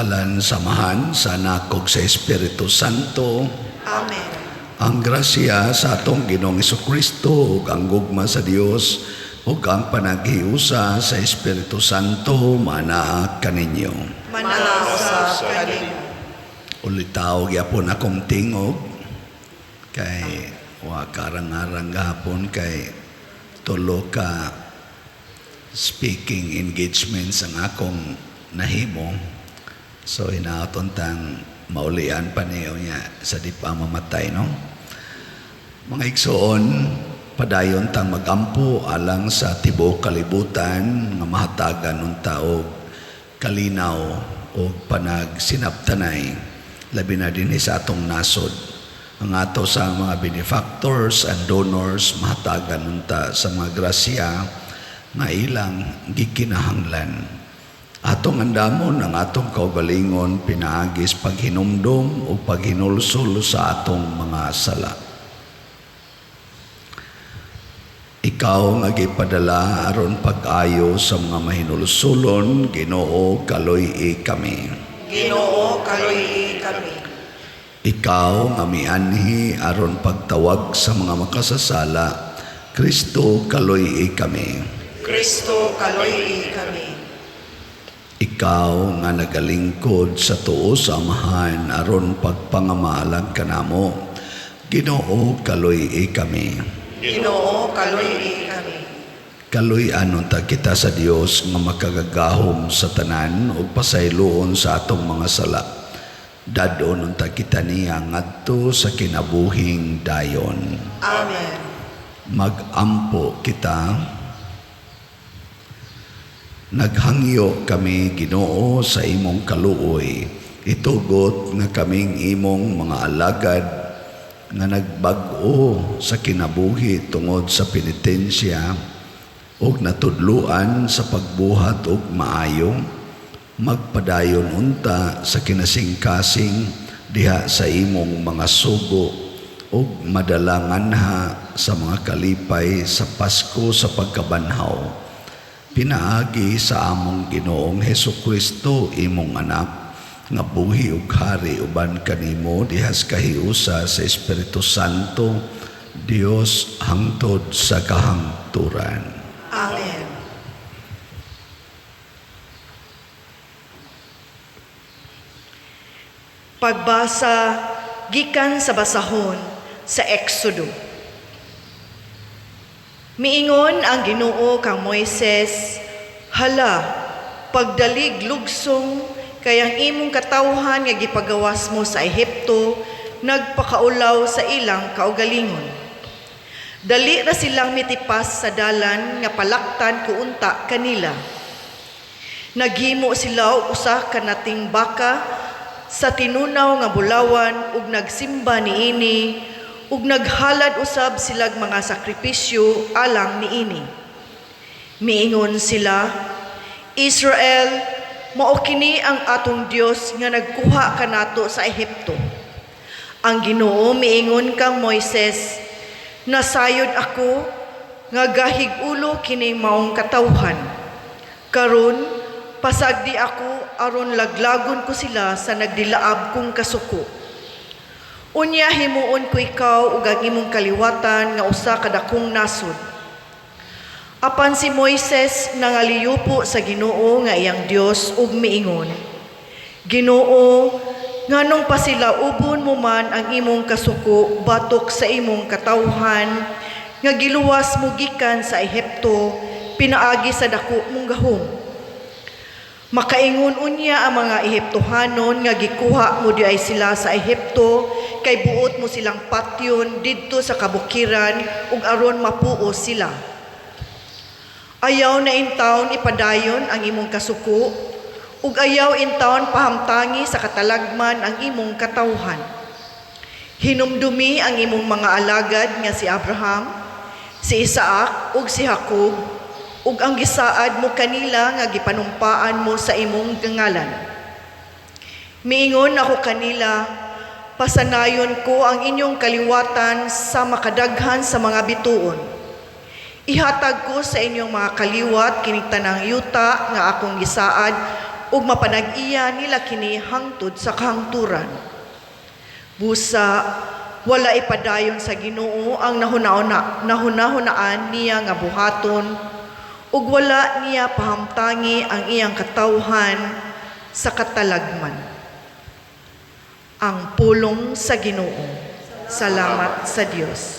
Sa ngalan sa Amahan, sa Anak ug sa Espiritu Santo. Amen. Ang grasya sa atong Ginoong Kristo ug ang gugma sa Dios ug ang panaghiusa sa Espiritu Santo manaa kaninyo. Manaa usab kanimo. Ulitaw gyapon akong tingog kay wa karang-arang gahapon kay tulo ka speaking engagements ang akong nahimo. So hinaot untang maulian pa niyo niya sa di pa mamatay, no? Mga igsoon, padayon tang magampo alang sa tibuok kalibutan nga mahatagan unta og kalinaw o panagsinabtanay, labi na dinhi sa atong nasod. Ang ato sa mga benefactors and donors, mahatagan unta sa mga grasya nga ilang gikinahanglan. Atong andamon ang atong kaugalingon pinaagi sa paghinumdom o paghinulsol sa atong mga sala. Ikaw nga gipadala aron pag-ayo sa mga mahinulsulon, Ginoo, kaluy-i kami. Ginoo, kaluy-i kami. Ikaw nga mianhi aron pagtawag sa mga makasasala, Kristo, kaluy-i kami. Kristo, kaluy-i kami. Ikaw nga nagalingkod sa tuo sa Amahan aron pagpangamaalag kanamo, Ginoo, kaluy-i kami. Ginoo, kaluy-i kami. Kaluy-an unta kita sa Dios nga makagagahom sa tanan ug pasayloon sa atong mga sala. Dad-on unta kita niya ngadto sa kinabuhing dayon. Amen. Magampo kita. Naghangyo kami, Ginoo, sa imong kaluoy. Itugot nga kaming imong mga alagad nga nagbag-o sa kinabuhi tungod sa penitensya ug natudluan sa pagbuhat og maayo, magpadayon unta sa kinasingkasing diha sa imong mga sugo ug madalanganha sa mga kalipay sa Pasko sa pagkabanhaw. Pinaagi sa among Ginoong Hesus Kristo, imong anak, nga buhi ug hari uban kanimo diha sa kahiusa sa Espiritu Santo, Dios, hangtod sa kahangturan. Amen. Pagbasa gikan sa basahon sa Exodo. Miingon ang Ginoo kang Moises, "Hala, pagdalig lugsong kay ang imong katawhan nga gipagawas mo sa Ehipto nagpakaulaw sa ilang kaugalingon. Dali ra silang mitipas sa dalan nga palaktan ko unta kanila. Naghimo sila og usa ka nating baka sa tinunaw nga bulawan ug nagsimba niini ug naghalad usab silag mga sakripisyo alang niini. Miingon sila, 'Israel, mao kini ang atong Dios nga nagkuha kanato sa Ehipto.' Ang Ginoo miingon kang Moises, 'Nasayod ako nga gahig-ulo kining maong katawhan. Karon pasagdi ako aron laglagon ko sila sa nagdilaab kong kasuko. Unya himuon ko ikaw ug ang imong kaliwatan nga usa ka dakong nasod.' Apan si Moises nangaliyupo sa Ginoo nga iyang Dios ug miingon, 'Ginoo, nganong pasilaubon mo man ang imong kasuko batok sa imong katawhan nga giluwas mo gikan sa Ehipto pinaagi sa dako mong gahom? Makaingon unya ang mga Ehiptohanon nga gikuha mo diay sila sa Ehipto kay buot mo silang patyon didto sa kabukiran ug aron mapuos sila. Ayaw na intawon ipadayon ang imong kasuko ug ayaw intawon pahamtangi sa katalagman ang imong katawhan. Hinumdumi ang imong mga alagad nga si Abraham, si Isaac ug si Jacob ug ang gisaad mo kanila nga gipanumpaan mo sa imong ngalan. Miingon ako kanila, pasanayon ko ang inyong kaliwatan sa makadaghan sa mga bituon. Ihatag ko sa inyong mga kaliwat kining tanang yuta nga akong gisaad ug mapanag-iya nila kini hangtod sa kahangturan. Busa wala ipadayon sa Ginoo ang nahunahunaan niya nga buhaton, ug wala niya pahamtangi ang iyang katawhan sa katalagman. Ang pulong sa Ginoo. Salamat sa Dios.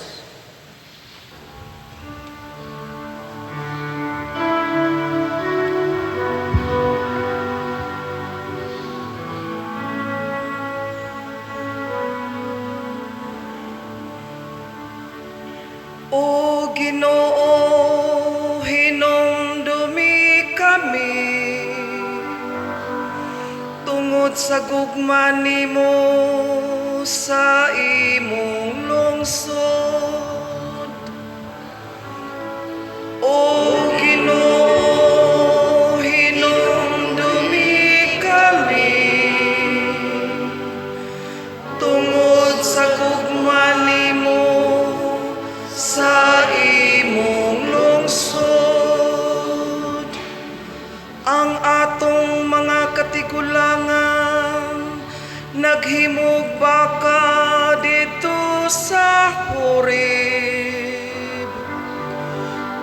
O Ginoo, hinumdumi kami tungod sa gugma nimo sa imong lungsod. O Ginoo, hinumdumi kami tungod sa gugma nimo sa imong lungsod. Ang atong mga katigulangan naghimog baka didto sa Horeb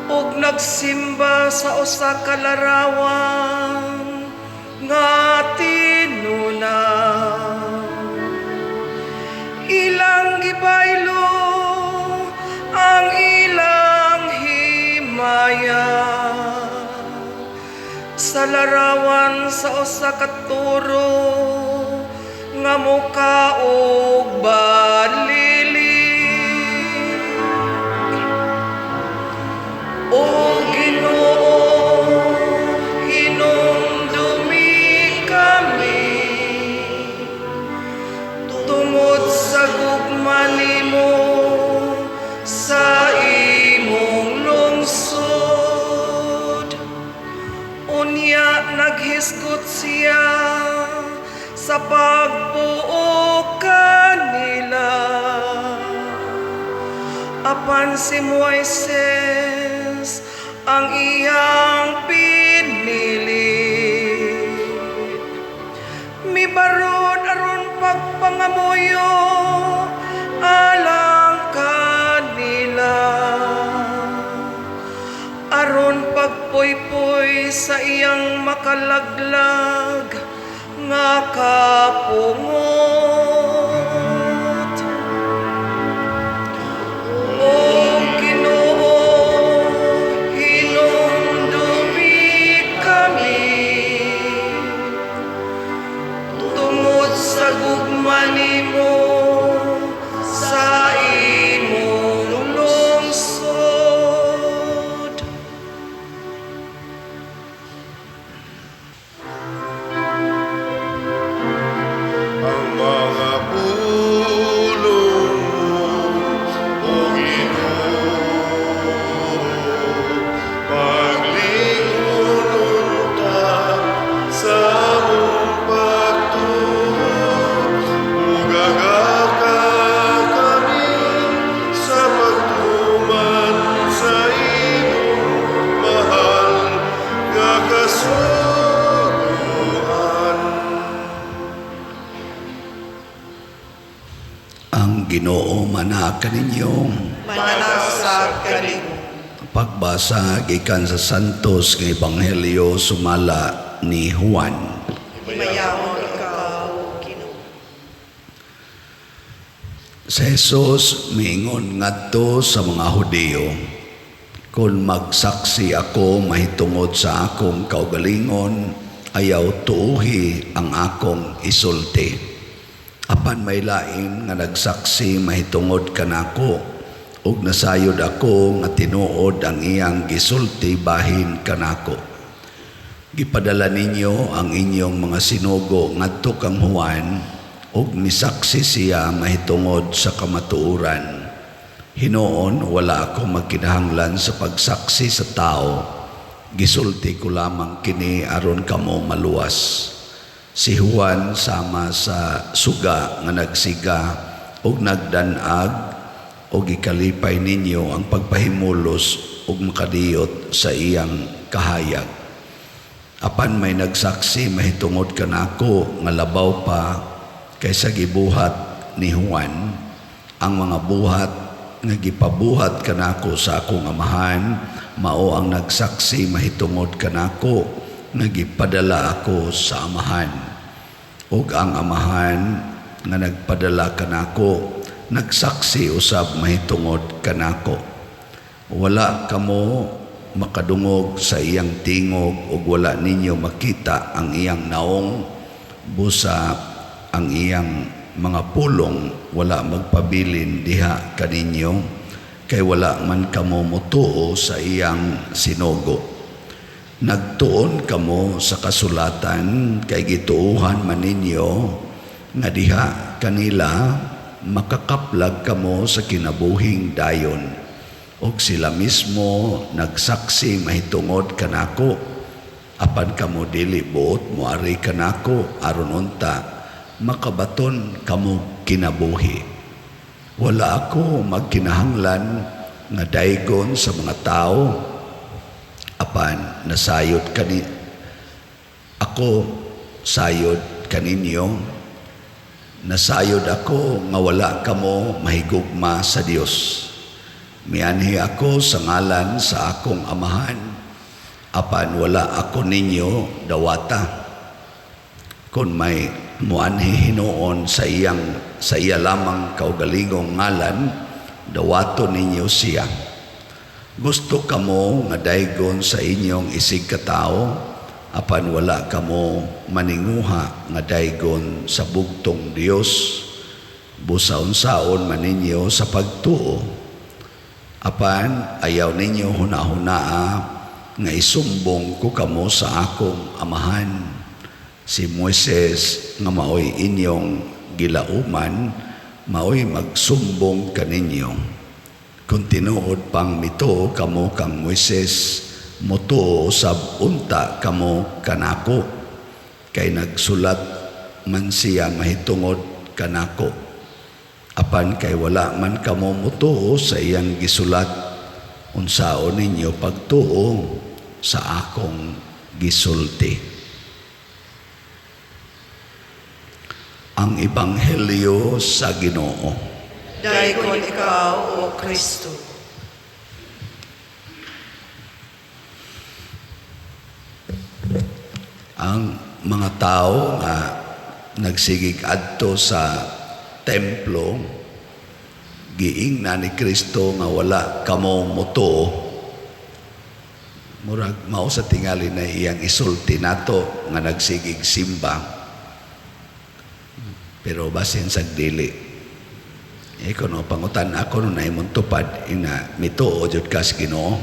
ug nagsimba sa usa ka larawan nga tinuna. Ilang gibaylo ang ilang himaya sa larawan sa usa ka toro nga mukaog balili. O Ginoo, hinumdumi kami tungod sa gugma nimo sa imong lungsod. Unya naghisgot siya sa pagpuo kanila. Apan si Moises ang iyang pinili. Mibaron aron pagpangamuyo alang kanila, aron pagpuypuy sa iyang makalaglag nga kapungot. O Ginoo, hinumdumi kami tungod sa gugma nimo sa imong lungsod. Ang mga pulong mo, O Ginoo, paglingon unta sa among pagtuo, ug agaka kami sa pagtuman sa imong mahal nga kasuguan. Ang Ginoo manaa kaninyo. Manaa kanimo. Pagbasa gikan sa Santos nga Ebanghelyo sumala ni Juan. Himayaon ikaw, Ginoo. Si Jesus miingon ngadto sa mga Hudiyo, "Kung magsaksi ako mahitungod sa akong kaugalingon, ayaw tuuhi ang akong isulti. Apan may lain nga nagsaksi mahitungod kanako, ug nasayod ako nga tinuod ang iyang gisulti bahin kanako. Gipadala ninyo ang inyong mga sinugo ngadto kang Juan, ug misaksi siya mahitungod sa kamatuoran. Hinuon wala ako magkinahanglan sa pagsaksi sa tao. Gisulti ko lamang kini aron kamo maluwas. Si Juan sama sa suga nga nagsiga ug nagdanag, ug gikalipay ninyo ang pagpahimulos ug makadiyot sa iyang kahayag. Apan may nagsaksi mahitungod kanako nga labaw pa kaysa gibuhat ni Juan. Ang mga buhat nga gipabuhat kanako sa akong Amahan mao ang nagsaksi mahitungod kanako nga gipadala ako sa Amahan. Ug ang Amahan nga nagpadala kanako nagsaksi usab mahitungod kanako. Wala kamo makadungog sa iyang tingog ug wala ninyo makita ang iyang naong, busa ang iyang mga pulong wala magpabilin diha kaninyo, kay wala man kamo motuo sa iyang sinugo. Nagtuon kamo sa kasulatan kay gituohan man ninyo nga diha kanila makakaplag kamo sa kinabuhing dayon, ug sila mismo nagsaksi mahitungod kanako. Apan kamo dili buot moari kanako aron unta makabaton kamo kinabuhi. Wala ako magkinahanglan nga daygon sa mga tao, apan nasayod kani ako sayod kaninyo, nasayod ako nga wala kamo mahigugma sa Dios. Mianhi ako sa ngalan sa akong Amahan, apan wala ako ninyo dawata. Kung may muanhi hinuon sa iya lamang kaugalingong ngalan, dawato ninyo siya. Gusto kamo nga daygon sa inyong isig katao, apan wala kamo maninguha nga daygon sa bugtong Dios. Busa unsaon man ninyo sa pagtuo, apan ayaw ninyo hunahunaa nga isumbong ko kamo sa akong Amahan. Si Moises nga maoy inyong gilauman, maoy magsumbong kaninyo. Kung tinuod pang mituo kamo kang Moises, mutuo sab unta kamo kanako, kay nagsulat man siya mahitungod kanako. Apan kay wala man kamo mutuo sa iyang gisulat, unsaon ninyo pagtuo sa akong gisulti. Ang Ebanghelyo sa Ginoo. Dayon ikaw, O Kristo. Ang mga tao nga nagsigig adto sa templo, giingna ni Kristo nga wala kamo mutuo. Murag mao sa tingali na iyang isulti nato nga nagsigig simba, pero basin sa dili. Kuno pangutan ako no naimong tupad ina mituo jud ka sa Ginoo.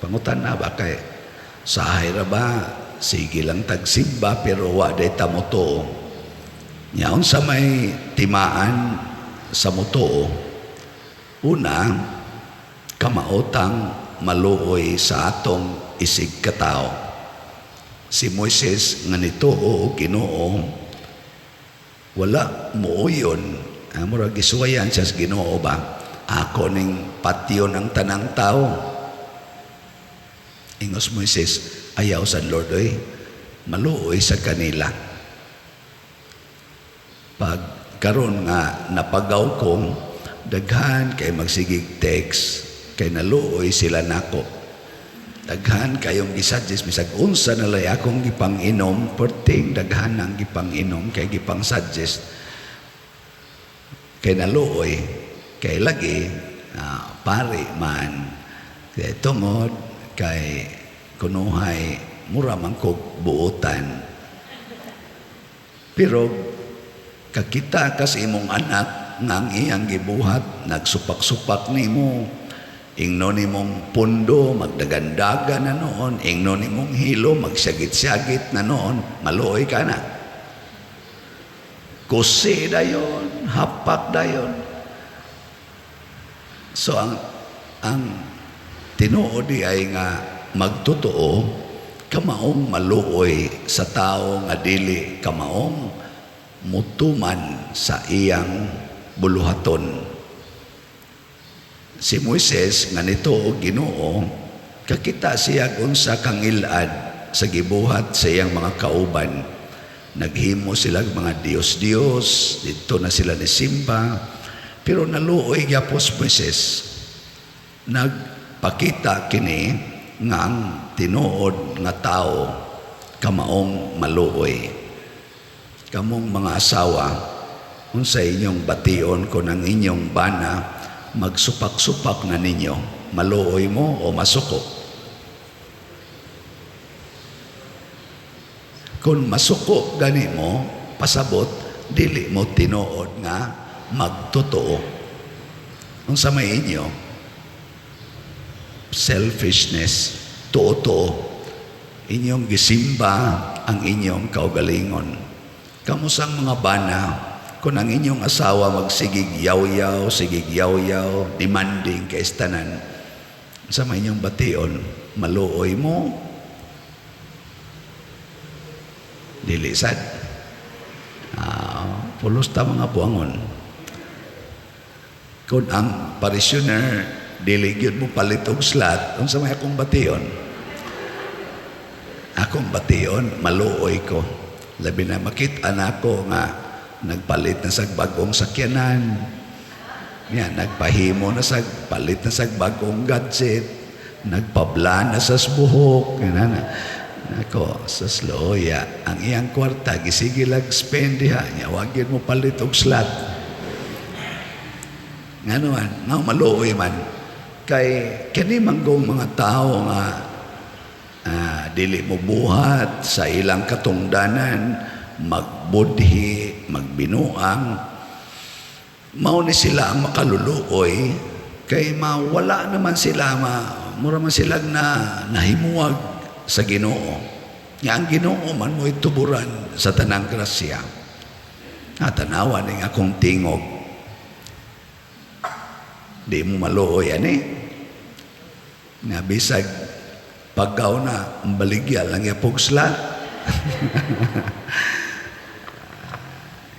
Pangutan na ba kay sahay ra ba sige lang tagsimba pero wa day ta motuo. Nya unsa may timaan sa motuo? Una, kamaotang maluoy sa atong isig katao. Si Moises nga nituo og Ginoo, wala muuyon. Murag gisuwayan siya sa Ginoo ba? Ako ning patyon ang tanang tao. Ingos Moises, ayaw sa Lord oy, maluoy sa kanila. Pag karon nga napagaw ko, daghan kay magsigig text, kay naluoy sila nako. Daghan kayong gisuggest, bisag unsa na lay akong gipang-inom, perting daghan ang gipang-inom kay gipang-suggest. Kay naluoy, kay lagi pare man, kay tungod kay kunuhay mura man kog buotan. Pero kakita ka sa imong anak nga ang iyang gibuhat, nagsupak-supak nimo, ingno nimong pundo, magdagandaga na noon, ingno nimong hilo, magsyagit-syagit na noon, maluoy ka na. Kusi dayon, hapak dayon. So ang tinuod di ay nga magtotoo, kamaong maluoy sa tao nga dili kamaong mutuman sa iyang buluhaton. Si Moises nga nito og Ginoo, Kakita siya unsa kangilad sa gibuhat sa iyang mga kauban. Naghimo sila mga Diyos-Diyos, didto na sila ni simba. Pero naluoy gyapon si Moises. Nagpakita kini nga ang tinuod nga tao kamaong maluoy. Kamong mga asawa, unsa inyong bation kung ang inyong bana magsupak-supak na ninyo, maluoy mo o masuko? Kung masuko gani mo, pasabot, dili mo tinuod nga magtotoo. Unsa may inyo? Selfishness, tuo-tuo. Inyong gisimba ang inyong kaugalingon. Kamusang mga bana, kung ang inyong asawa magsigig yaw-yaw, sigig yaw-yaw, demanding kay tanan, sa may inyong bation, maluoy mo, dili sad. Pulos ta mga buangon. Kung ang parishioner dili gyud mo palit og slot, unsa may akong bation? Akong bation, maluoy ko. Labi na makita nako nga nagpalit na sag bag-ong sakyanan. Yan, nagpahimo na sag palit na sag bag-ong gadget, nagpabla na sa buhok, yan na. Nako, sa sloya, ang iyang kwarta gisige lag spend diha, nya wag gyud mo palit og slot. Ngano man, nga maluoy man kay kini manggong mga tao nga dili mo buhat sa ilang katungdanan, magbudhi, magbinuang, mao ni sila ang makaluluoy kay mawala naman sila, mura man sila na nahimuwag sa Ginoo. Nga ang Ginoo man mo'y tuburan sa tanang grasya. Tanawa ning akong tingog. Di mo maluoy ani. Nga bisag paggaw na ang baligya lang yapog slat.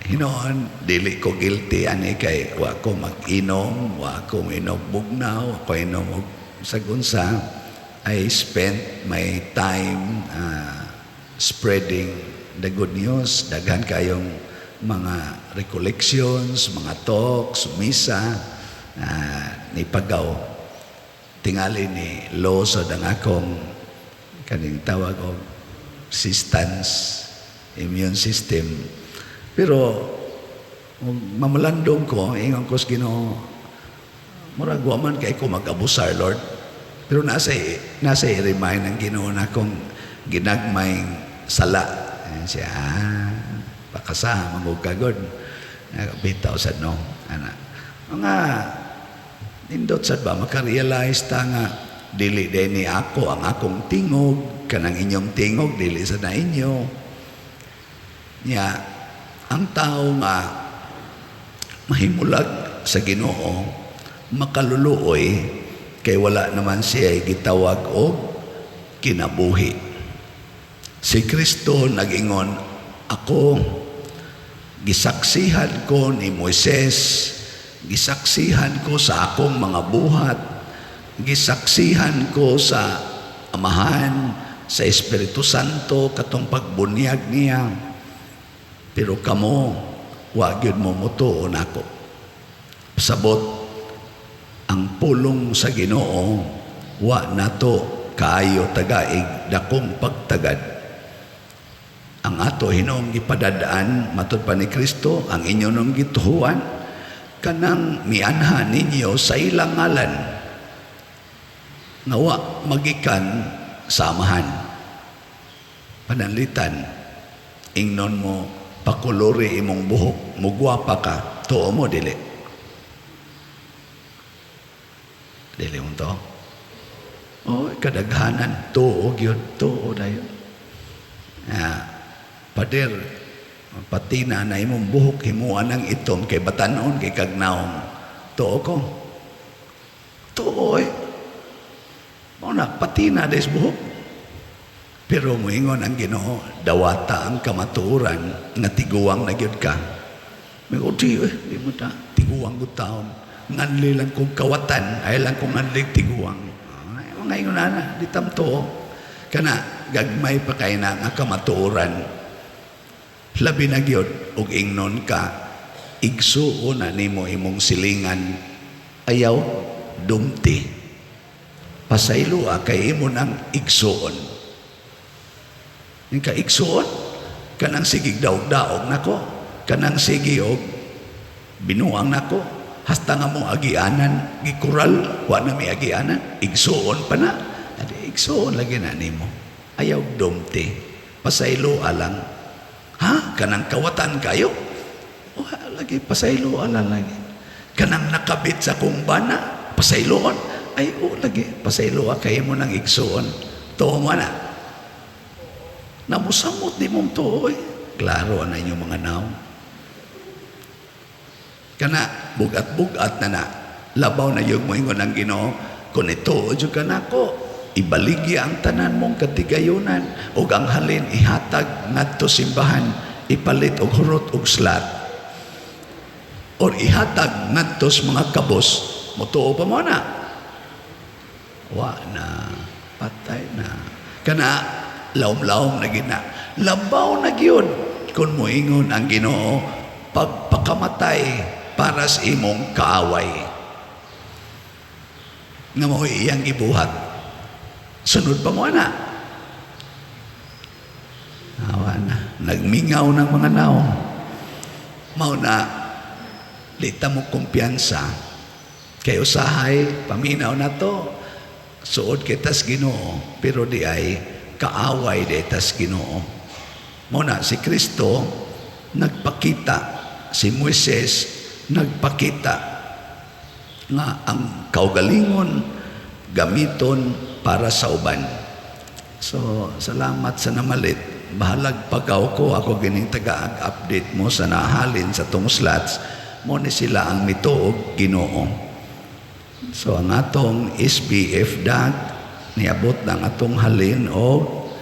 Hinoon, dili ko guilty ani kay wa ko mag-inom, wa ko inom bugnaw, wa ko inom og sagunsa. I spent my time spreading the good news. Daghan kayong mga recollections, mga talks, misa, ni Pagaw. Tingali ni Loso ang akong kaning tawag og resistance, immune system. Pero mamalandong ko, ingon ko sa Ginoo, murag wa man kay ko mag-abusar, Lord. Pero nasa i-remind ang Ginoo na akong ginagmay sala. Ayan siya, pakasa, magugagod. Bitaw sad no. Ana. Mga nindot sad ba, makarealize ta nga, dili din ni ako ang akong tingog, kanang inyong tingog, dili sa na inyo. Nya, ang tao nga mahimulag sa Ginoo, makaluluoy, kay wala naman siya gitawag og kinabuhi. Si Kristo nag-ingon, ako gisaksihan ko ni Moises, gisaksihan ko sa akong mga buhat, gisaksihan ko sa Amahan, sa Espiritu Santo, katong pagbunyag niya. Pero kamo, wa gyud mo mutuo nako. Sabot, ang pulong sa Ginoo, wa nato kaayo tagaig dakong pagtagad. Ang ato hinoong gipadadaan matud pa ni Kristo, ang inyo nung gituhuan, kanang mianha ninyo sa ilang ngalan, nga wa magikan sa Amahan. Pananlitan, ingnon mo, pakulori imong buhok, mugwapa ka, tuo mo, dili. Dili mo to? Oh, kadaghanan, tuo gyud, tuo dayon. Pader, patina na imong buhok, himuan ang itom, kay batanon, kay kagnaong. Tuo ko. Tuo eh. Mao na, patina des buhok. Pero moingon ang Ginoo, dawata ang kamatuoran nga tiguang na gyud ka. May di eh, di mo ta, tiguang gud taon. Nganli lang kong kawatan, ay lang kong nganli tiguang. Ay, Mga ingon ana, di ta motuo. Kana gagmay pa kay na nga kamatuoran. Labi na gyud og ingnon ka, igsuon na nimo imong silingan, ayaw dumti. Pasayloa kay imo nang igsuon. Yung ka igsuon, kanang sigig daog-daog nako, kanang sige og binuang nako, hasta nga mo agianan, gikural, wa na mi agianan, igsuon pa na. Adi, igsuon lagi na nimo. Ayaw dumti. Pasaylo alang. Ha? Kanang kawatan kayo? Wa lagi, pasaylo alang lagi. Kanang nakabit sa kong bana, pasayloon. Ay, o lagi, pasaylo kay mo nang igsuon. Tuo mo na. Namusamot di mong tuo eh. Klaro na inyong mga naong. Kana, bugat-bugat na na. Labaw na yung moingon ang Ginoo, kung ito, jud ka nako, ibaligya ang tanan mong katigayunan ug ang halin ihatag ngadto simbahan, ipalit og hurot og slot or ihatag ngadto sa mga kabos, motuo pa mo na? Wa na, patay na. Kana laom-laom na gina. Labaw na gyud kung moingon ang Ginoo, pagpakamatay para sa imong kaaway nga mao'y iyang gibuhat, sunod pa mo na? Awa na, nagmingaw ng mga naong. Mao na di ta mo kumpiyansa kay usahay paminaw na to, suod kitas Ginoo, pero di ay kaaway di tas Ginoo. Mao na si Kristo nagpakita, si Moises nagpakita nga ang kaugalingon gamiton para sa uban. So, salamat sa namalit. Bahalag pagaw ko, ako gining taga-update mo sa nahalin sa tong slots. Mo ni sila ang mituog Ginoo. So, ang atong SBF DAG, niabot ng atong halin og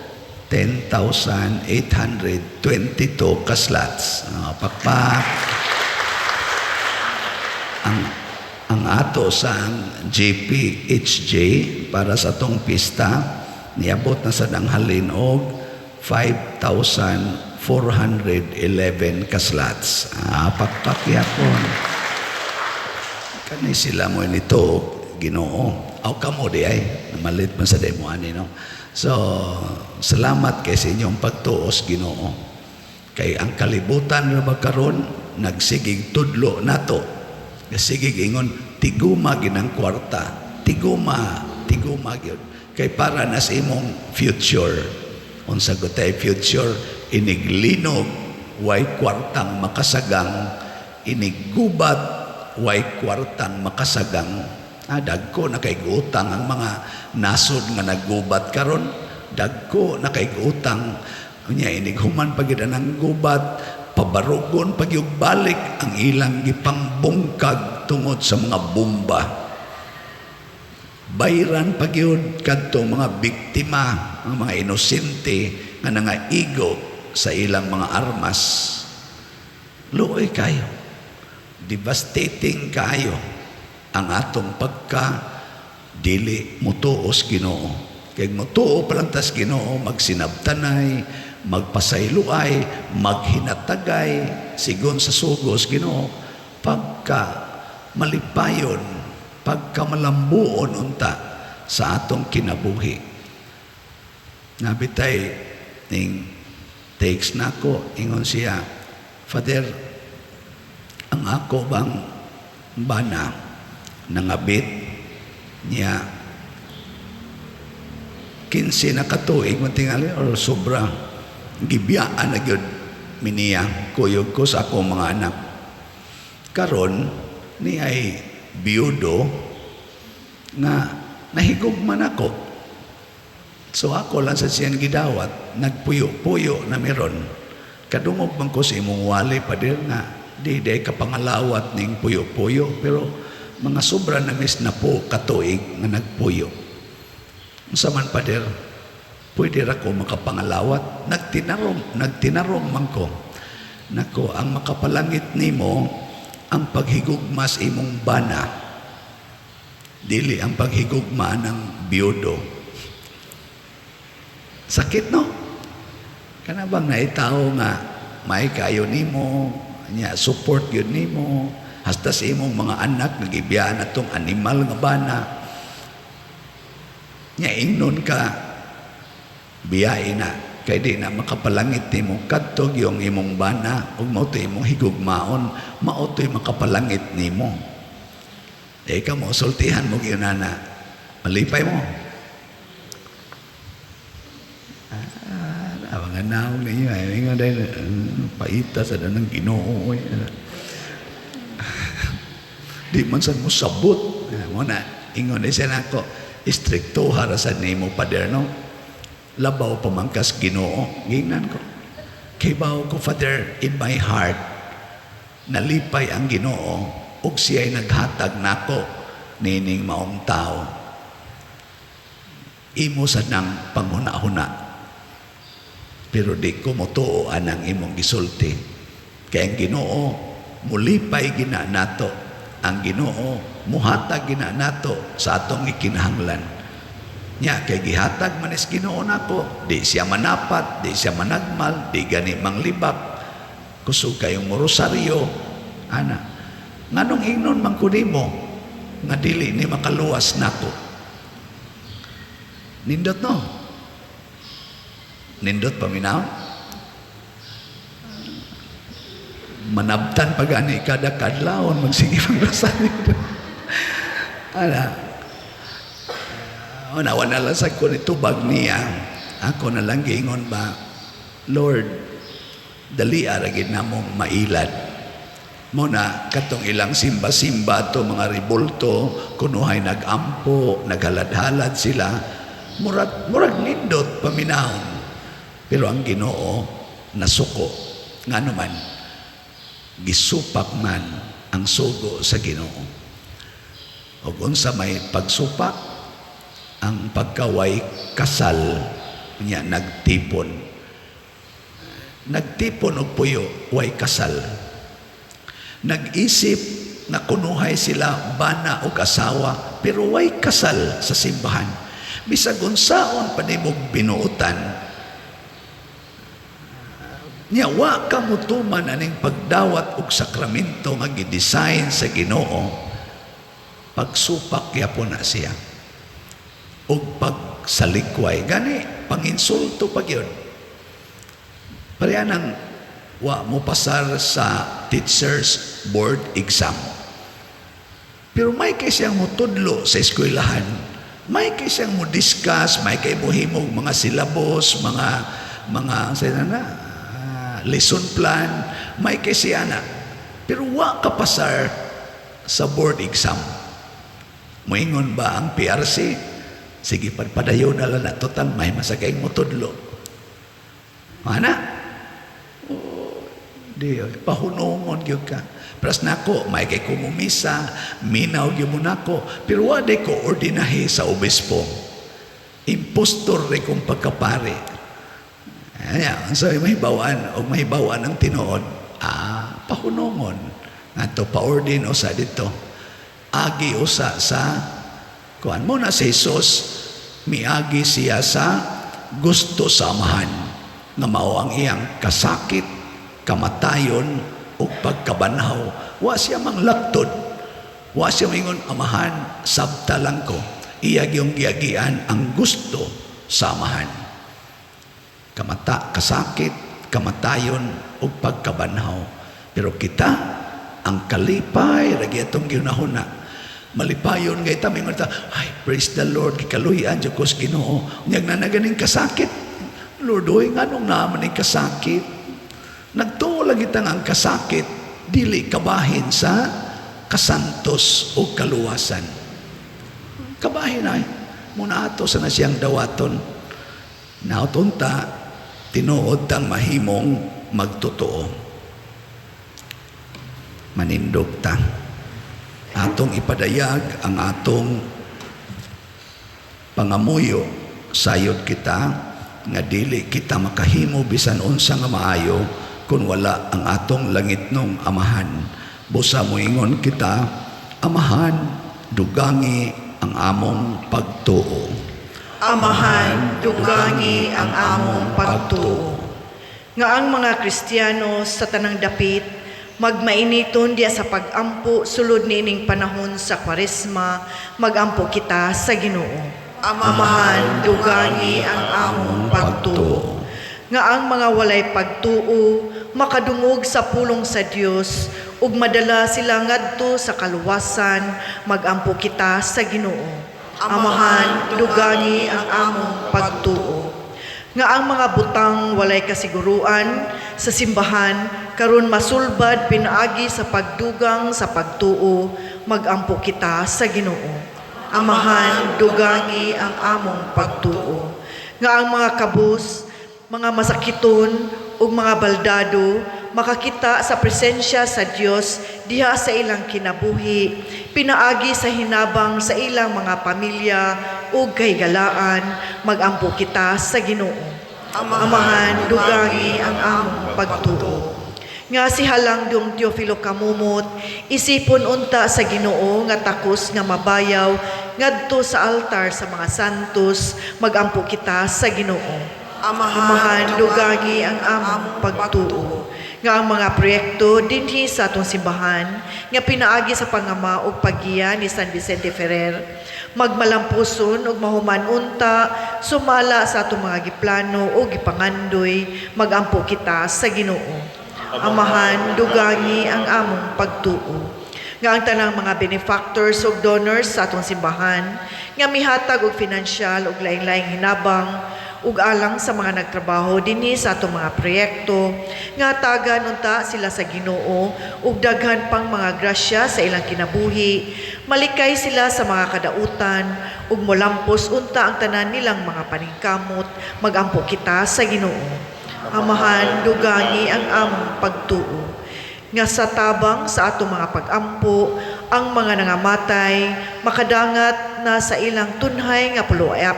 10,822 ka slots. Pakpak. Ang ato sa GPHJ para sa atong pista, niabot na sa halin og 5,411 ka slots. Pakpak yapon. Kani sila mo nito Ginoo. Aw kamo di ay namalit man sa demo ani, no. So, salamat kay sa inyong pagtuos Ginoo. Kay ang kalibutan ra ba karon nagsigig tudlo nato. Nagsigig ingon tiguma ginang kwarta. Tiguma, tiguma gyud. Kay para na sa imong future. Unsa gutay future? Iniglinog way kwartang makasagang, iniggubat way kwartang makasagang. Dagko na kay utang ang mga nasod nga naggubat karon, dagko na kay utang. Unya inighuman pa gyud ang gubat, pabarugon pa gyud balik ang ilang gipangbungkag tungod sa mga bomba. Bayran pa gyud kadto mga biktima, ang mga inosente nga nangaigo sa ilang mga armas. Luoy kayo. Devastating kayo ang atong pagka dili mutuos Ginoo. Kay mutuo pa lang tas Ginoo, magsinabtanay, magpasayloay, maghinatagay sigon sa sugos Ginoo, pagka malipayon, pagka malambuon unta sa atong kinabuhi. Nabitay ning takes nako, ingon siya, "Father, ang ako bang bana nangabit niya 15 na katuig man tingali or sobra, gibiyaan na gyud miniya, kuyog ko sa akong mga anak. Karon ni ay biyudo nga nahigugma nako. So ako lang sa siyang gidawat, nagpuyo-puyo na meron. Kadungog man ko sa imong wali, Pader, nga di di kapangalawat ning puyo-puyo, pero mga sobra na mis na po katuig nga nagpuyo. Unsa man, Pader, pwede ra ko makapangalawat? Nagtinarong, nagtinarong man ko." Nako, ang makapalangit nimo ang paghigugma sa imong bana. Dili ang paghigugma ng biyudo. Sakit, no? Kana bang naitawo nga may kayo nimo, nya support gyud nimo, hasta sa imong mga anak nagibiyaan atong animal nga bana. Nya ingnon ka, biyahe na kay di na makapalangit nimo, kadto yung imong bana ug mao to imong higugmaon, mao to'y makapalangit nimo. Eh kamo sultihan mo gyud na, malipay mo. Ah, mga naong ninyo ay nga dahil paita sa danang Ginoo oy. Di man sad mo sabot. Mo na ingon ni siya nako, istrikto ra sad nimo, pader, no? Labaw pa man kas Ginoo. Gingnan ko. Kibaw ko, Father, in my heart, nalipay ang Ginoo ug siya'y naghatag nako nining maong tao. Imo sad nang panghuna-huna. Pero di ko motuo anang imong gisulti. Kay ang Ginoo mulipay gina nato. Ang Ginoo muhatag gina nato sa atong ikinahanglan. Nya kay gihatag man is Ginoo nako, di siya manapat, di siya managmal, di gani manglibak. Kusog kayong morosaryo, ana. Nganong ingnon man ko nimo nga dili ni makaluwas nako? Nindot, no? Nindot paminaw? Manabtan pa gani kada kadlawon magsige magrosaryo. Ana. Una, wala lang sa ko ni tubag niya. Ako na lang giingon ba, "Lord, dali ra gid namong mailad." Mo na katong ilang simba-simba to mga ribulto, kunuhay nag-ampo, naghalad-halad sila, murag, murag nindot paminahon. Pero ang Ginoo nasuko. Ngano man, gisupak man ang sugo sa Ginoo. Ug unsa may pagsupak? Ang pagkaway kasal niya nagtipon. Nagtipon og puyo, way kasal. Nag-isip na kunuhay sila bana og asawa, pero way kasal sa simbahan. Bisag unsaon pa nimog binuotan, nya wa ka motuman aning pagdawat og sakramento nga gidesign sa Ginoo, pagsupak gyapon na siya og pagsalikway, gani panginsulto pa gyud. Pareha nang wa mo pasar sa teachers board exam, pero may kay siyang motudlo sa eskwelahan, may kay siyang mo discuss, may kay mohimog mga syllabus, mga sa na lesson plan, may kay siya na, pero wa ka pasar sa board exam. Moingon ba ang PRC, "Sige, padayon na lang na, total may masakay mo tudlo"? Mana? Oh, di, pahunungon gyud ka. Pras nako, may kay kumumisa, minaw gyud mo nako, pero wa ko ordinahe sa obispo. Impostor rin kong pagkapare. Anya, so mahibawaan o mahibawaan ang tinuod, pahunungon. Ngadto pa-ordin usa dito. Agi usa sa kuan mo na si Jesus, miagi siya sa gusto sa Amahan nga mao ang iyang kasakit, kamatayon ug pagkabanhaw. Wa siya manglaktod. Wa siya mingon, "Amahan, sabta lang ko." Iya gyung giagian ang gusto sa Amahan. Kamata, kasakit, kamatayon ug pagkabanhaw. Pero kita, ang kalipay lagi atong gihunahuna. Malipayon gay ta, mingon ta, "Ay, praise the Lord, gikaluy-an jud ko sa Ginoo." Unyag na naganing kasakit. "Lord, oy, nganong naman ning kasakit?" Nagtuo lagi ta nga ang kasakit dili kabahin sa kasantos o kaluwasan. Kabahin ay muna ato sa na siyang dawaton. Nautunta, tinuod tang mahimong magtotoo. Manindog ta. Atong ipadayag ang atong pangamuyo, sayod kita nga dili kita makahimo bisan unsa nga maayo kung wala ang atong langitnong Amahan. Busa moingon kita, "Amahan, dugangi ang among pagtuo. Amahan, dugangi ang among pagtuo. Nga ang mga Kristiyano sa tanang dapit magmainiton diya sa pagampo sulod niining panahon sa Kwaresma, magampo kita sa Ginoo. Amahan, dugangi ang among pagtuo. Nga ang mga walay pagtuo makadungog sa pulong sa Dios ug madala sila ngadto sa kaluwasan, magampo kita sa Ginoo. Amahan, dugangi ang among pagtuo. Nga ang mga butang walay kasiguruan sa simbahan karon masulbad pinaagi sa pagdugang sa pagtuo, magampo kita sa Ginoo. Amahan, dugangi ang among pagtuo. Nga ang mga kabus, mga masakiton ug mga baldado makakita sa presensya sa Dios diha sa ilang kinabuhi pinaagi sa hinabang sa ilang mga pamilya ug kahigalaan, magampo kita sa Ginoo. Amahan, dugangi ang among pagtuo. Nga si Halangdong Teofilo Camomot isipon unta sa Ginoo nga takos nga mabayaw ngadto sa altar sa mga santos, magampo kita sa Ginoo. Amahan, dugangi ang among pagtuo. Nga ang mga proyekto dinhi sa atong simbahan nga pinaagi sa pangama ug paggiya ni San Vicente Ferrer magmalampuson ug mahuman unta sumala sa atong mga giplano ug gipangandoy, magampo kita sa Ginoo. Amahan, dugangi ang among pagtuo. Nga ang tanang mga benefactors ug donors sa atong simbahan nga mihatag og finansyal ug laing-laing hinabang ug alang sa mga nagtrabaho dinhi sa atong mga proyekto nga tagan unta sila sa Ginoo ug daghan pang mga grasya sa ilang kinabuhi, malikay sila sa mga kadautan ug molampos unta ang tanan nilang mga paningkamot, magampo kita sa Ginoo. Amahan, dugangi ang among pagtuo. Nga sa tabang sa atong mga pagampo, ang mga nangamatay makadangat na sa ilang tunhay nga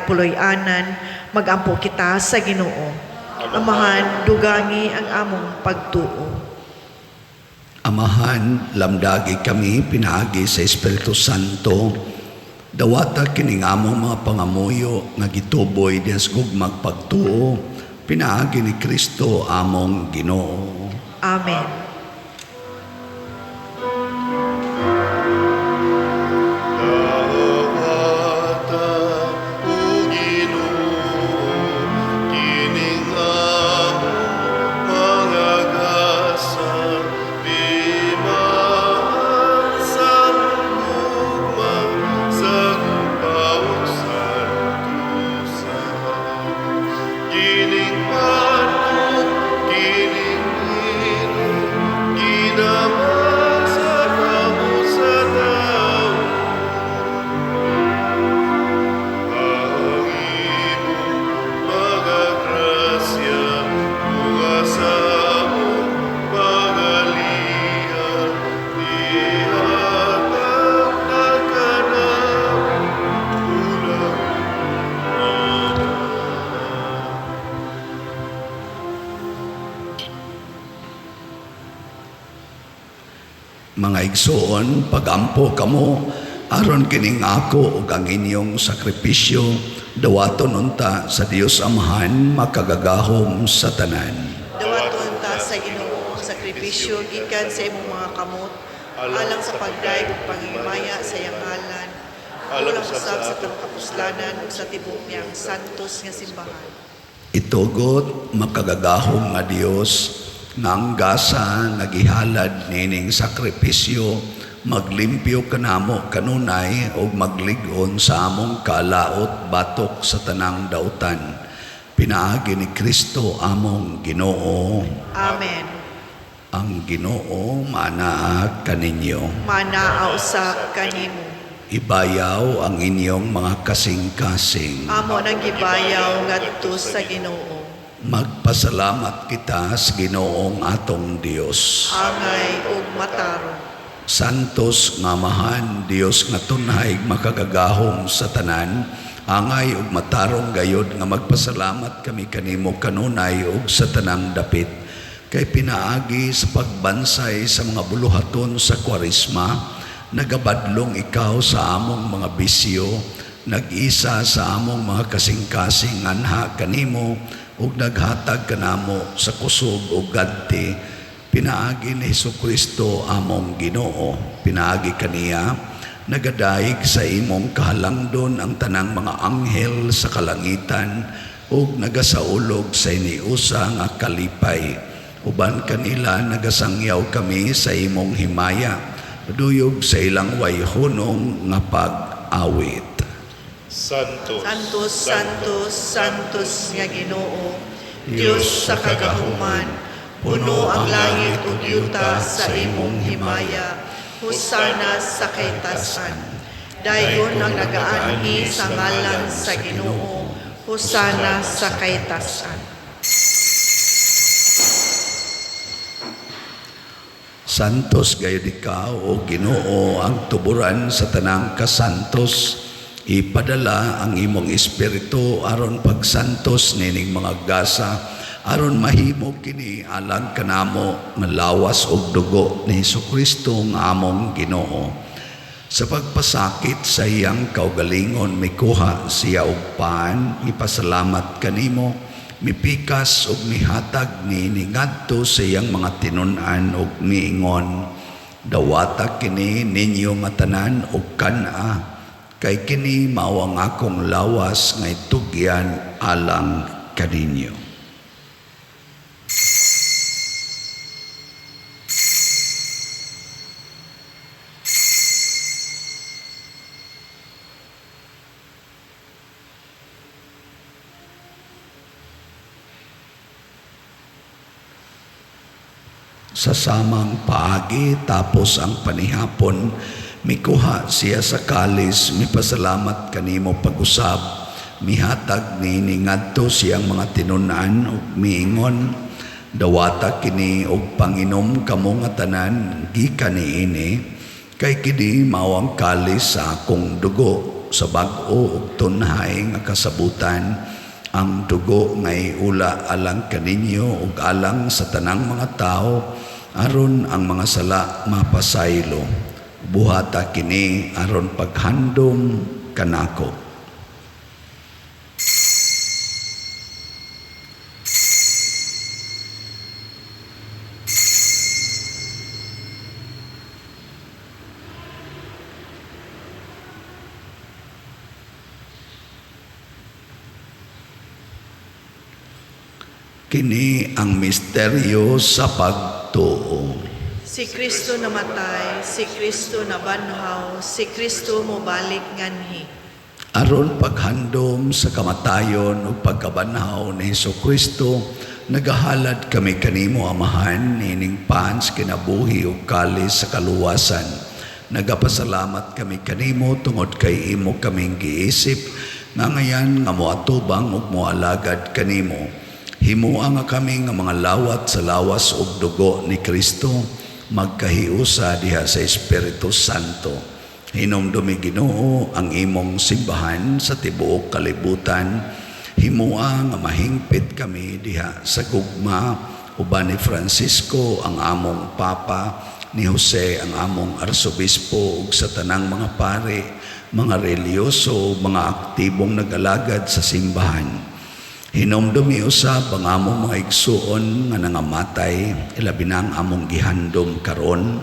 puloy-anan, magampo kita sa Ginoo. Amahan, dugangi ang among pagtuo. Amahan, lamdagi kami pinaagi sa Espiritu Santo. Dawata kining among mga pangamuyo nga gituboy diha sa gugmag pagtuo, pinaagi ni Kristo among Ginoo. Amen. Dawata, o Ginoo, kining among mga gasa, timaan sa gugma sa gugma santusa. Kining pan-ug kining lino, ginama sa kamot sa tawo. Ang imong mga grasya, tunga sa among pagalihan, ihatag na kanamo unang. Amen. Mga igsoon, pagampo kamo aron kining ako ug ang inyong sakripisyo dawaton unta sa Dios Amahan makagagahom sa tanan. Dawaton ta sa Ginoo ang sakripisyo gikan sa imong mga kamot, alang sa pagdayeg ug panghimaya sa iyang ngalan, alang usab sa atong kapuslanan ug sa tibuok niyang santos nga simbahan. Itugot, makagagahom nga Dios, nga ang gasa nga gihalad nining sakripisyo maglimpyo kanamo kanunay ug maglig-on sa among kalaot batok sa tanang dautan, pinaagi ni Kristo among Ginoo. Amen. Ang Ginoo manaa kaninyo. Manaa usab kanimo. Ibayaw ang inyong mga kasing-kasing. Amo nang gibayaw ngadto sa Ginoo. Magpasalamat kita sa Ginoong atong Dios. Angay ug matarong. Santos nga Amahan, Dios nga tunhay makagagahom sa tanan, angay ug matarong gayod nga magpasalamat kami kanimo kanunay ug sa tanang dapit, kay pinaagi sa pagbansay sa mga buluhaton sa Kwaresma, Nagabadlong ikaw sa among mga bisyo, nag-isa sa among mga kasing-kasing anha kanimo ug naghatag kanamo sa kusog ug gadti pinaagi ni Hesukristo among Ginoo. Pinaagi kaniya nagadaig sa imong kahalangdon ang tanang mga anghel sa kalangitan ug nagasaulog sa iniusa nga kalipay. Uban kanila nagasangyaw kami sa imong himaya, duyog sa ilang wayhunong nga pag-awit. Santos, Santos, Santos, Santos nga Ginoo, Dios sa kagahuman, puno ang langit ug yuta sa imong himaya. Hosana sa kahitasan. Dayon ang nagaanhi sa ngalan sa Ginoo. Hosana sa kahitasan. Santos gayud ikaw, o Ginoo, ang tuburan sa tanang kasantos. Ipadala ang imong espiritu aron pagsantos nining mga gasa, aron mahimo kini alang kanamo nga lawas ug dugo ni Hesukristo nga among Ginoo. Sa pagpasakit sa iyang kaugalingon, mikuha siya og pan, ipasalamat kanimo, mipikas ug mihatag niini ngadto sa iyang mga tinun-an ug miingon, "Dawata kini ninyo nga tanan ug kan-a, kay kini mao ang akong lawas nga itugyan alang kaninyo." Sa samang paagi, tapos ang panihapon, mikuha siya sa kalis, mipasalamat kanimo pag-usab, mihatag niini ngadto siyang mga tinun-an ug miingon, "Dawata kini ug panginom kamo nga tanan gikan niini, kay kini mao ang kalis sa akong dugo sa bag-o ug tunhay nga kasabutan, ang dugo nga iula alang kaninyo ug alang sa tanang mga tawo aron ang mga sala mapasaylo. Buhata kini aron paghandom kanako." Kini ang misteryo sa pagtuo. Si Kristo namatay, si Kristo nabanhaw, si Kristo mobalik nganhi. Aron paghandom sa kamatayon ug pagkabanhaw ni Hesukristo, nagahalad kami kanimo, Amahan, niining pan sa kinabuhi ug kalis sa kaluwasan. Nagapasalamat kami kanimo tungod kay imo kaming giisip nga ngayan nga moatubang ug moalagad kanimo. Himoa nga kami nga mga lawat sa lawas ug dugo ni Kristo magkahiusa diha sa Espiritu Santo. Hinumdumi, Ginoo, ang imong simbahan sa tibuok kalibutan. Himoa nga mahingpit kami diha sa gugma uban ni Francisco ang among Papa, ni Jose ang among Arsobispo ug sa tanang mga pare, mga relihiyoso, mga aktibong nag-alagad sa simbahan. Hinumdumi usab ang among mga igsuon nga nangamatay, ilabi na ang among gihandom karon.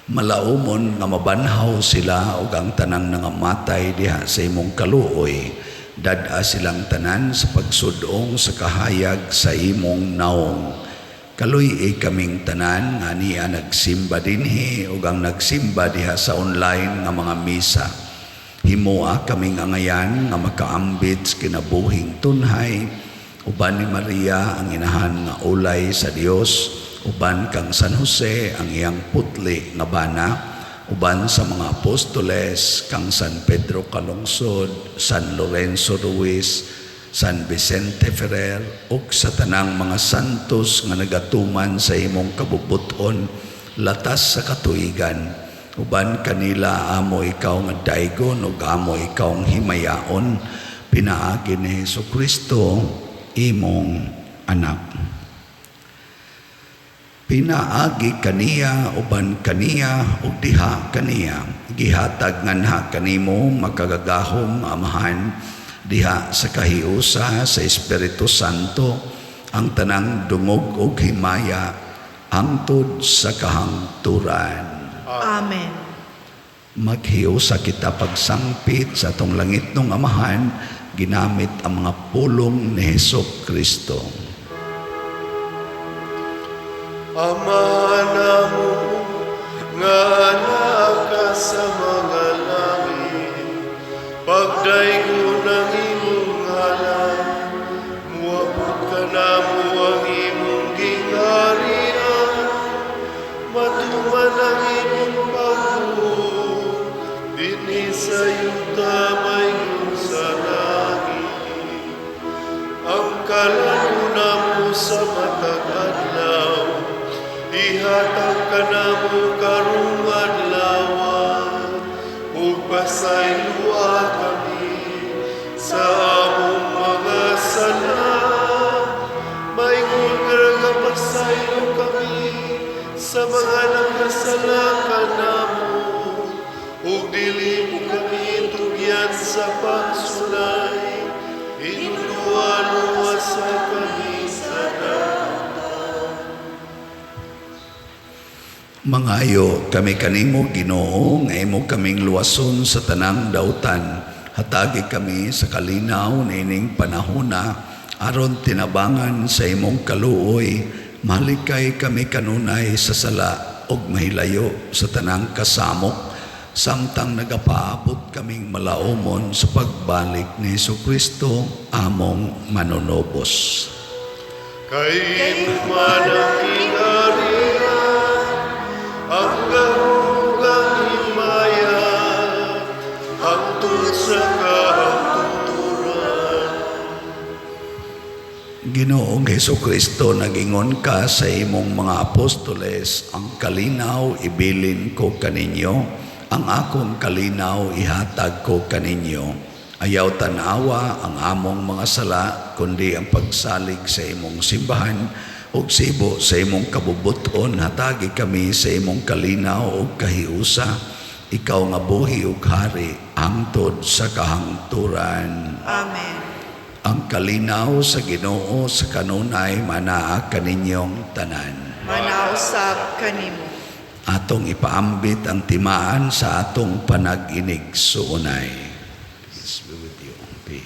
Malaumon nga mabanhaw sila ug ang tanang nangamatay diha sa imong kaluoy. Dad-a silang tanan sa pagsudong sa kahayag sa imong naong. Kaluy-i kaming tanan nga niya nagsimba dinhi ug ang nagsimba diha sa online nga mga misa. Himoa kaming angayan nga makaambit sa kinabuhing tunhay uban ni Maria ang inahan nga ulay sa Dios, uban kang San Jose ang iyang putli nga bana, uban sa mga apostoles kang San Pedro Calungsod, San Lorenzo Ruiz, San Vicente Ferrer ug sa tanang mga santos nga nagatuman sa imong kabubut-on latas sa katuigan. Uban kanila amo ikaw nga daygon ug amo ikaw ang himayaon pinaagi ni Hesukristo imong anak. Pinaagi kaniya, uban kaniya, ug diha kaniya, gihatag nganha kanimo makagagahom Amahan, diha sa kahiusa sa Espiritu Santo, ang tanang dungog ug himaya hangtod sa kahangturan. Amen. Maghiusa kita pagsangpit sa atong langitnong Amahan, ginamit ang mga pulong ni Hesus Kristo. Ama namo nga naa ka sa mga langit, pagdaygon ang imong ngalan, muabot kanamo ang imong gingharian, matuman ang imong pagbuot, dinhi sa yuta mayon sa langit. Ang kalan-on namo sa matag adlaw, ihatag kanamo karong adlaw, ug pasayloa kami sa among mga sala, maingon nga nagapasaylo kami sa mga nakasala kanamo, ug dili mo kami tugyan sa pagsulay, hinudloa luwasa kami sa dautan. Mangayo kami kanimo, Ginoo, nga imo kaming luwason sa tanang dautan. Hatagi kami sa kalinaw niining panahona aron tinabangan sa imong kaluoy, malikay kami kanunay sa sala ug mahilayo sa tanang kasamok, samtang nagapaabot kaming malaumon sa pagbalik ni Hesukristo among manunubos. Kay imo man ang gingharian, ang gahom ug ang himaya, hangtod sa kahangturan. Ginoong Hesukristo, nagingon ka sa imong mga apostoles, "Ang kalinaw ibilin ko kaninyo, ang akong kalinaw ihatag ko kaninyo. Ayaw tan-awa ang among mga sala, kundi ang pagsalig sa imong simbahan, ug sibo sa imong kabubut-on, hatagi kami sa imong kalinaw ug kahiusa. Ikaw nga buhi ug hari hangtod sa kahangturan." Amen. Ang kalinaw sa Ginoo sa kanunay manaa kaninyong tanan. Manaa usab kanimo. Atong ipaambit ang timaan sa atong panag-inigsuonay. Peace be with you. Peace.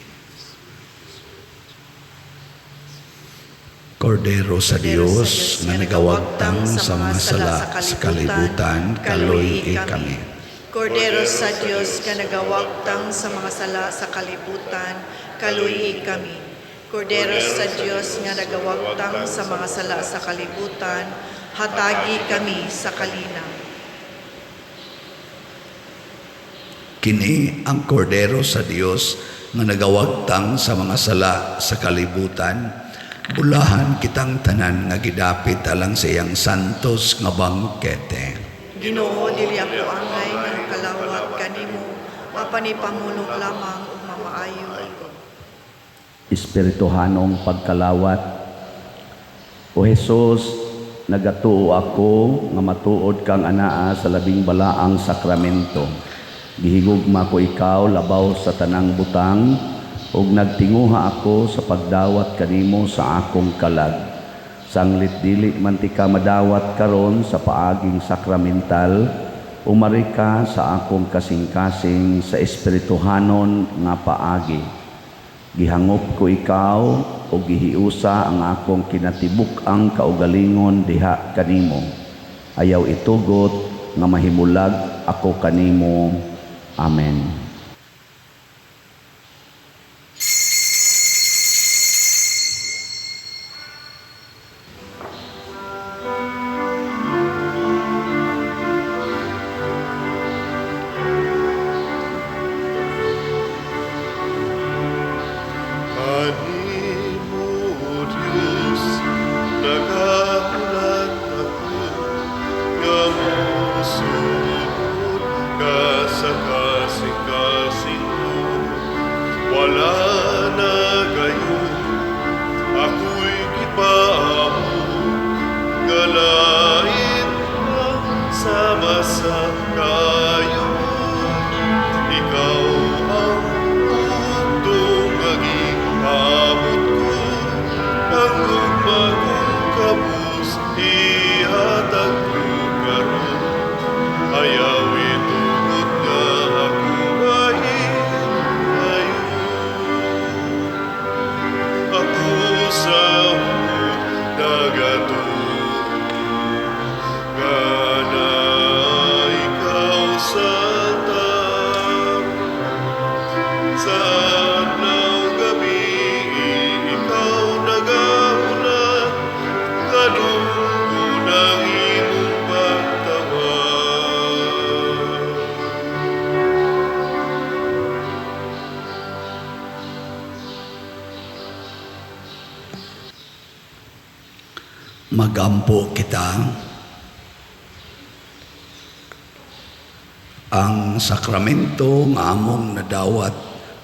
Kordero sa Dios nga nagawagtang sa mga sala sa kalibutan, kaluy-i kami. Kordero sa Dios nga nagawagtang sa mga sala sa kalibutan, kaluy-i kami. Kordero sa Dios nga nagawagtang sa mga sala sa kalibutan, hatagi kami sa kalinaw. Kini ang Kordero sa Dios nga nagawagtang sa mga sala sa kalibutan. Bulahan kitang tanan nga gidapit alang sa iyang santos nga bangkete. Ginoo, dili ako angay nga makalawat kanimo, apan ipamulong lamang ug mamaayo ako. Espirituhanong pagkalawat. O Hesus, nagatuo ako nga matuod kang anaa sa labing balaang sakramento. Gihigugma ko ikaw labaw sa tanang butang, ug nagtinguha ako sa pagdawat kanimo sa akong kalag. Sanglit dili man ti ka madawat karon sa paaging sakramental, umari ka sa akong kasing-kasing sa espirituhanon nga paagi. Gihangop ko ikaw o gihiusa ang akong kinatibuk-ang kaugalingon diha kanimo. Ayaw itugot nga mahimulag ako kanimo. Amen. Kanimo, O Dios, nagahulat ako, nga mosulod ka sa kasing. Kalain sama sa kayo. Ikaw ang undong nga gihamot ko, ang gugma kong kabus ihatag ko karon. Ayaw itugot nga ako mahingayo. Ako sa hukot nagatuo nga naa ikaw sa altar. Sa adlaw gabi ikaw nagahulat, kadunggon ang imong pagtawag. Magampo kita. Ang sakramento nga among nadawat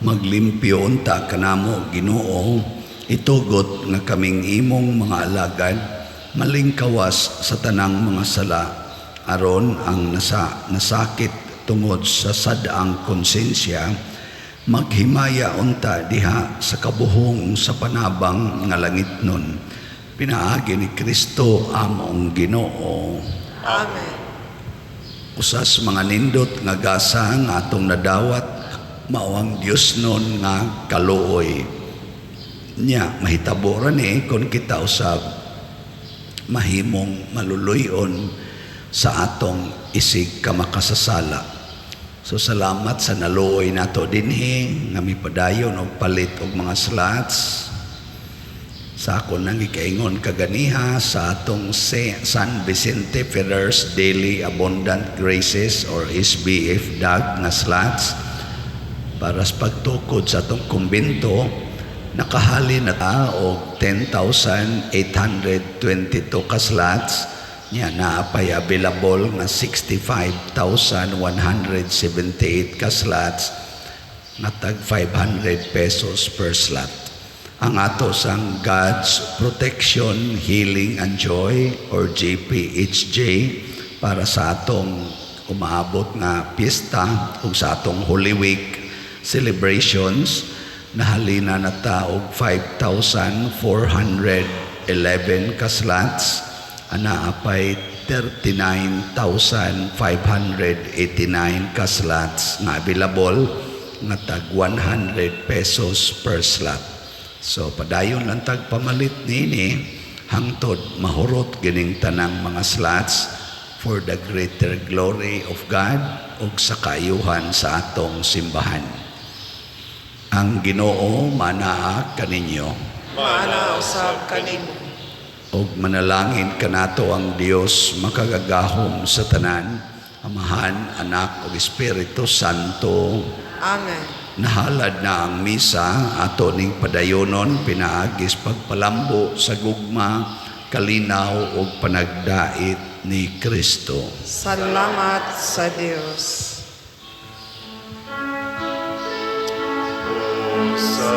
maglimpyo unta kanamo, Ginoo, itugot nga kaming imong mga alagad malingkawas sa tanang mga sala, aron ang nasakit tungod sa sad-ang konsensya maghimaya unta diha sa kabuhong sa panabang nga langit nun, pinaagi ni Kristo among Ginoo. Amen. Usas mga nindot nga gasa nga atong nadawat mao ang Dios nun nga kaluoy. Nya mahitabo ra ni kon kita usab mahimong maluluyon sa atong isig ka makasasala. So salamat sa naluoy nato dinhi nga mipadayon og palit og mga slots. Sa ako nang gikaingon kaganiha sa atong San Vicente Ferrer's Daily Abundant Graces or SBF DAG nga slots para sa pagtukod sa atong kumbento, nakahali na ta og 10,822 ka slots. Nya naapay available nga 65,178 ka slots nga tag 500 pesos per slot. Ang ato sang God's Protection, Healing and Joy or GPHJ para sa atong umaabot nga piyesta ug sa atong Holy Week celebrations, nahalina na ta og 5,411 ka slots, ana apay 39,589 ka slots nga available nga tag 100 pesos per slot. So padayon lang tag pamalit nini hangtod mahurot gining tanang mga slots for the greater glory of God ug sa kaayuhan sa atong simbahan. Ang Ginoo manaa kaninyo. Maana usab kanimo. Og manalangin kanato ang Dios makagagahom sa tanan, Amahan, Anak ug Espiritu Santo. Amen. Nahalad na ang misa ato ning padayonon pinaagis pagpalambo sa gugma, kalinaw ug panagdait ni Kristo. Salamat sa Dios. Sa